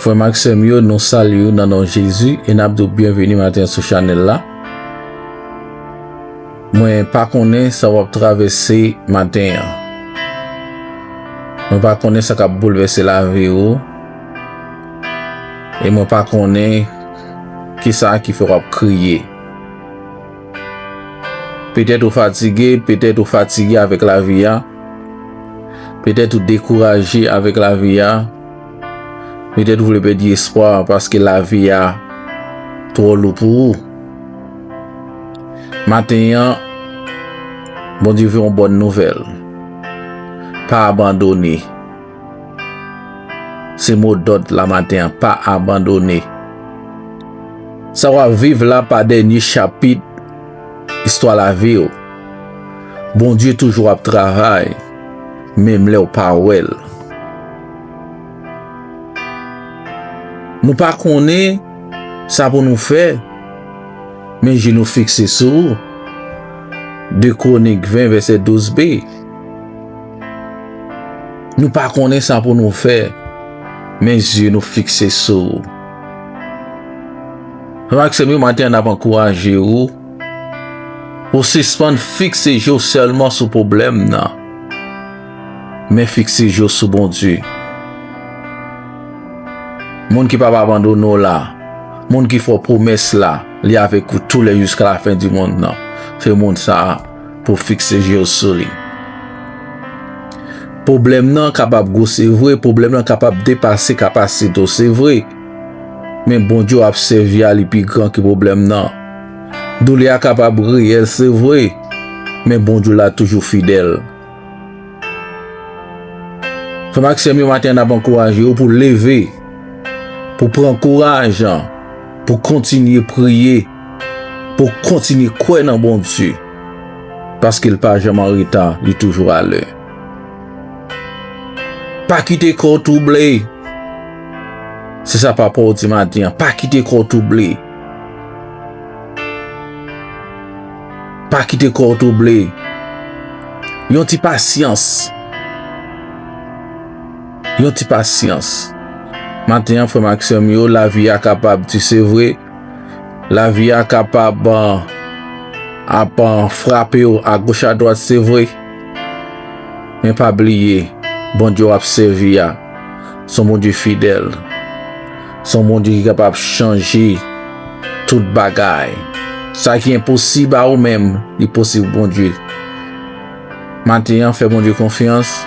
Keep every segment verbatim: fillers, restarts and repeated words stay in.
Frè m ak sè m yo, nou salye w nan non Jezi e n ap di w byenveni maten an sou chanèl la. Mwen pa konnen sa w ap travèse maten an. Mwen pa konnen sa k ap boulvèse lavi w. E mwen pa konnen kisa ki fè w ap kriye. Petèt ou fatige, petèt ou fatige avèk lavi a. Petèt ou dekouraje avèk lavi a. Petèt ou vle pèdi espwa paske lavi a twò lou pou ou. Maten an, Bondye voye yon bòn nouvèl. Pa abandone. Se mo dòd la maten an, pa abandone. Sa w ap viv la pa dènye chapit istwa lavi w. Bondye toujou ap travay, menm lè w pa wè l. Nou pa konnen sa pou nou fè, men je nou fikse sou ou. De Kwonik ven, vèsè douz b. Nou pa konnen sa pou nou fè, men je nou fikse sou ou. Frè m ak sè m yo, maten an, n ap ankouraje w pou w sispann fikse je w sèlman sou pwoblèm nan, men fikse je w sou Bondye. Moun ki p ap abandone w la, moun ki fè w pwomès la, li avèk ou tou lè jiska lafen di monn nan. Se moun sa a pou w fikse je w sou li. Pwoblèm nan kapab gwo, se vre, pwoblèm nan kapab depase kapasite w, se vre. Men Bondye w ap sèvi a, li pi gran ke pwoblèm nan. Doulè a kapab reyèl, se vre, men Bondye w la toujou fidèl. Frè m ak sè m yo, maten an, n ap ankouraje w pou w leve, pou w pran kouraj, pou w kontinye priye, pou w kontinye kwè nan Bondye, paske l pa janm an reta, li toujou alè. Pa kite kò w twouble. Se sa papa w di maten an, pa kite kò w twouble. Pa kite kò w twouble. Yon ti pasyans. Yon ti pasyans. Maten an, frè m ak sè m yo, lavi a kapab di se vre. Lavi a kapab, ah, ap, ah, frape w agoch adwat, se vre. Men pa bliye, Bondye w ap sèvi a, se yon Bondye fidèl. Se yon Bondye ki kapab chanje tout bagay. Sa ki enposib a ou menm, li posib Bondye. Maten an, fè Bondye konfyans,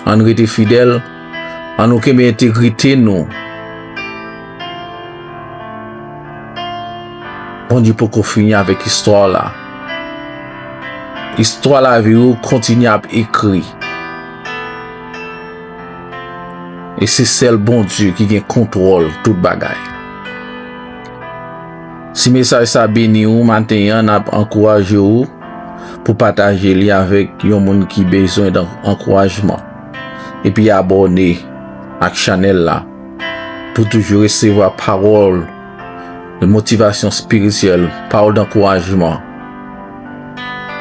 ann rete fidèl, ann nou kenbe entegrite nou. Bondye poko fini avèk istwa w la. Istwa lavi w kontinye ap ekri. E se sèl Bondye ki gen kontwòl tout bagay. Si mesaj sa beni w maten an, n ap ankouraje w pou pataje li avèk yon moun ki bezwen dan-, ankourajman. Epi abòne ak chanèl la pou toujou resevwa pawòl de motivasyon espirityèl, pawòl dankourajman,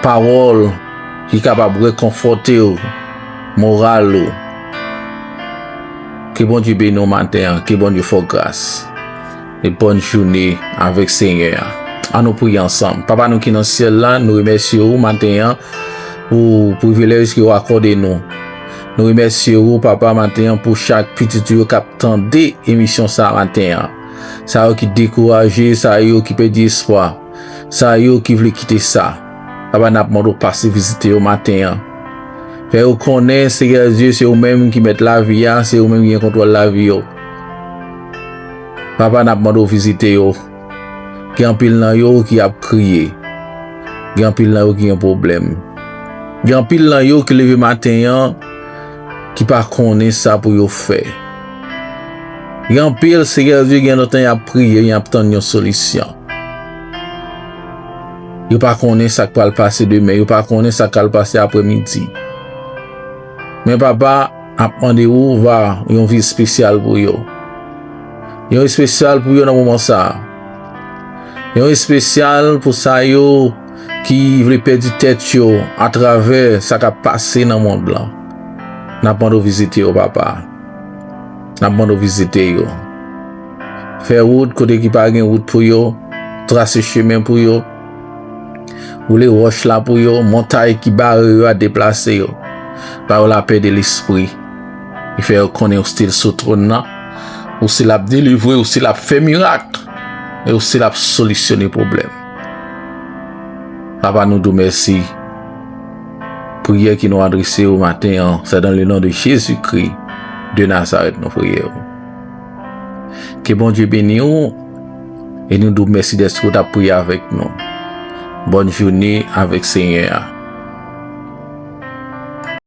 pawòl ki kapab rekonfòte w, moral ou. Ke Bondye beni w maten an, ke Bondye fè w gras. E bòn jounen avèk Senyè a. An nou priye ansanm. Papa nou ki nan syèl la, nou remèsye w maten an pou privilèj ke w akòde nou. Nou remèsye w, Papa, maten an pou chak pitit ou yo k ap tande emisyon sa a maten an. Sa yo ki dekouraje, sa yo ki pèdi espwa, sa yo ki vle kite sa. Papa, n ap mande w pase vizite yo maten an. Fè yo konnen, Seyè Dye, se ou menm ki mèt lavi a, se ou menm ki gen kontwòl lavi yo. Papa, n ap mande w vizite yo. Gen anpil nan yo ki ap kriye. Gen anpil nan yo ki gen pwoblèm. Gen anpil nan yo ki leve maten an, ki pa konnen sa pou yo fè. Gen anpil, Seyè Dye, gen lontan y ap priye, y ap tann yon solisyon. Yo pa konnen sa k pral pase demen, yo pa konnen sa k pral pase aprèmidi. Men Papa, ap mande ou va yon vi espesyal pou yo. Yon espesyal pou yo nan moman sa a. Yon espesyal pou sa yo ki vle pèdi tèt yo atravè sa k ap pase nan mond lan. N ap mande w vizite yo, Papa. N ap mande w vizite yo. Fè wout kote ki pa gen wout pou yo, trase chemen pou yo, woule wòch la pou yo, montay ki bare yo a deplase yo. Ba yo lapè de lespri. Li fè yo konnen ou still sou twòn nan, ou still ap delivre, ou still ap fè mirak, e ou still ap solisyone pwoblèm. Papa, nou di w mèsi. Priyè ki nou adrese ou maten an, se dans le nom de Jésus-Christ de Nazareth nou priyè ou. Ke Bondye beni ou, e nou di w mèsi dèske w t ap priye avèk nou. Bòn jounen avèk Senyè a.